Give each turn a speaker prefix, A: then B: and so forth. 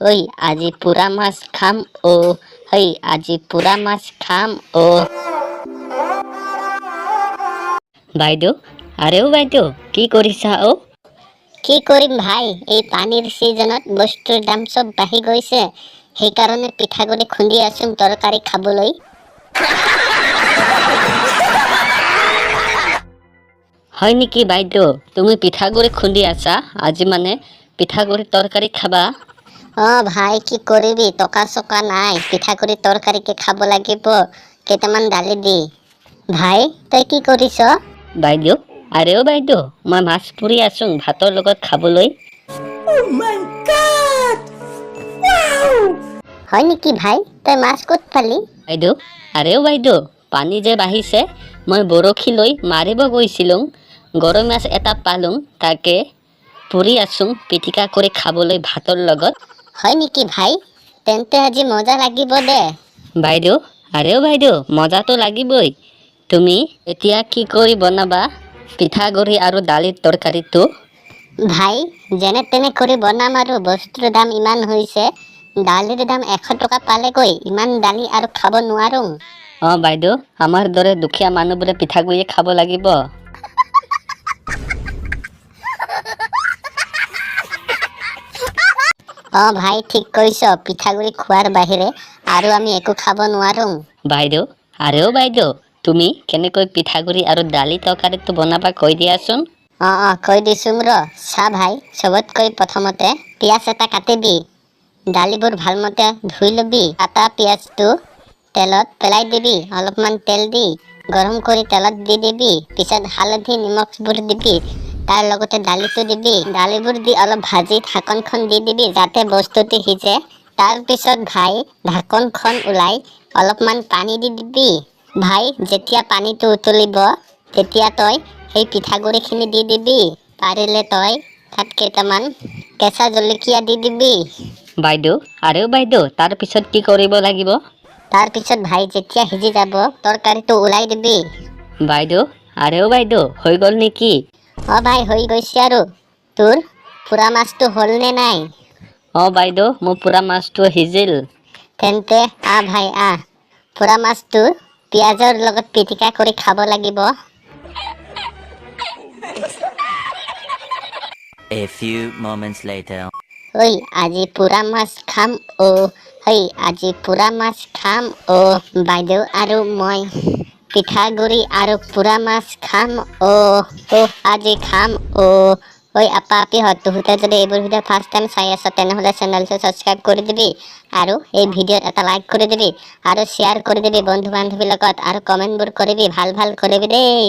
A: ঐ, আজি পোৰা মাছ খাম অ'। ঐ, আজি পোৰা মাছ খাম অ'।
B: বাইদেউ, আৰেও বাইদেউ, কি কৰিছা অ'?
A: কি কৰিম ভাই, এই পানীৰ ছিজনত বস্তুৰ দাম চব বাঢ়ি গৈছে। সেইকাৰণে পিঠাগুড়ি খুন্দি আছো তৰকাৰী খাবলৈ।
B: হয় নেকি বাইদেউ? তুমি পিঠাগুড়ি খুন্দি আছা? আজি মানে পিঠাগুড়ি তৰকাৰী খাবা?
A: অ ভাই, কি কৰিবি, টকা চকা নাই, পিঠাগুড়ি তৰকাৰীকে খাব লাগিব কেইটামান দালি দি। ভাই, তই কি কৰিছ?
B: বাইদেউ, আৰেও বাইদেউ, মই মাছ পুৰি আছো ভাতৰ লগত খাবলৈ।
A: হয় নেকি ভাই? তই মাছ ক'ত পালি?
B: বাইদেউ, আৰেও বাইদেউ, পানী যে বাঢ়িছে, মই বৰশী লৈ মাৰিব গৈছিলোঁ, গৰৈ মাছ এটা পালোঁ, তাকে পুৰি আছোঁ পিটিকা কৰি খাবলৈ ভাতৰ লগত।
A: হয় নেকি ভাই? তেন্তে আজি মজা লাগিব দে।
B: বাইদেউ, আৰেও বাইদেউ, মজাটো লাগিবই। তুমি এতিয়া কি কৰি বনাবা পিঠাগুড়ি আৰু দালিৰ তৰকাৰীটো?
A: ভাই, যেনে তেনে কৰি বনাম আৰু। বস্তুৰ দাম ইমান হৈছে, দালিৰ দাম 100 টকা পালেগৈ। ইমান দালি আৰু খাব নোৱাৰোঁ।
B: অঁ বাইদেউ, আমাৰ দৰে দুখীয়া মানুহবোৰে পিঠাগুড়িয়ে খাব লাগিব।
A: অঁ ভাই, ঠিক কৈছ। পিঠাগুড়ি খোৱাৰ বাহিৰে আৰু আমি একো খাব নোৱাৰোঁ।
B: বাইদেউ, আৰেও বাইদেউ, তুমি কেনেকৈ পিঠাগুড়ি আৰু দালি তৰকাৰীটো বনাবা কৈ দিয়াচোন।
A: অঁ, কৈ দিছোঁ ৰ। চা ভাই, চবতকৈ প্ৰথমতে পিঁয়াজ এটা কাটিবি। দালিবোৰ ভালমতে ধুই ল'বি। কাটা পিঁয়াজটো তেলত পেলাই দিবি। অলপমান তেল দি গৰম কৰি তেলত দি দিবি। পিছত হালধি, নিমখবোৰ দিবি। তাৰ লগতে দালিটো দিবি। দালিবোৰ দি অলপ ভাজি ঢাকনখন দি দিবি, যাতে বস্তুটো সিজে। তাৰপিছত ভাই, ঢাকনখন ওলাই অলপমান পানী দি দিবি। ভাই, যেতিয়া পানীটো উতলিব, তেতিয়া তই সেই পিঠাগুড়িখিনি দি দিবি। পাৰিলে তই তাত কেইটামান কেঁচা জলকীয়া দি দিবি।
B: বাইদেউ, আৰেও বাইদেউ, তাৰপিছত কি কৰিব লাগিব?
A: তাৰপিছত ভাই, যেতিয়া সিজি যাব, তৰকাৰীটো ওলাই দিবি।
B: বাইদেউ, আৰেও বাইদেউ, হৈ গ'ল নেকি?
A: অ ভাই, হৈ গৈছে। আৰু তোৰ পোৰা মাছটো হ'ল নে নাই?
B: অঁ বাইদেউ, মোৰ পোৰা মাছটো সিজিল।
A: তেন্তে আহ ভাই আহ, পোৰা মাছটো পিঁয়াজৰ লগত পিটিকা কৰি খাব লাগিব।
C: A few moments later.
A: ঐ, আজি পোৰা মাছ খাম অ'। ঐ, আজি পোৰা মাছ খাম অ'। বাইদেউ আৰু মই পিঠাগুড়ি আৰু পোৰা মাছ খাম অ'। অ' আজি খাম অ'। ঐ আপা আপিহঁত, তহঁতে যদি এইবোৰ ভিডিঅ' ফাৰ্ষ্ট টাইম চাই আছ, তেনেহ'লে চেনেলটো ছাবস্ক্ৰাইব কৰি দিবি আৰু এই ভিডিঅ'ত এটা লাইক কৰি দিবি আৰু শ্বেয়াৰ কৰি দিবি বন্ধু বান্ধৱীৰ লগত আৰু কমেণ্টবোৰ কৰিবি, ভাল ভাল কৰিবি দেই।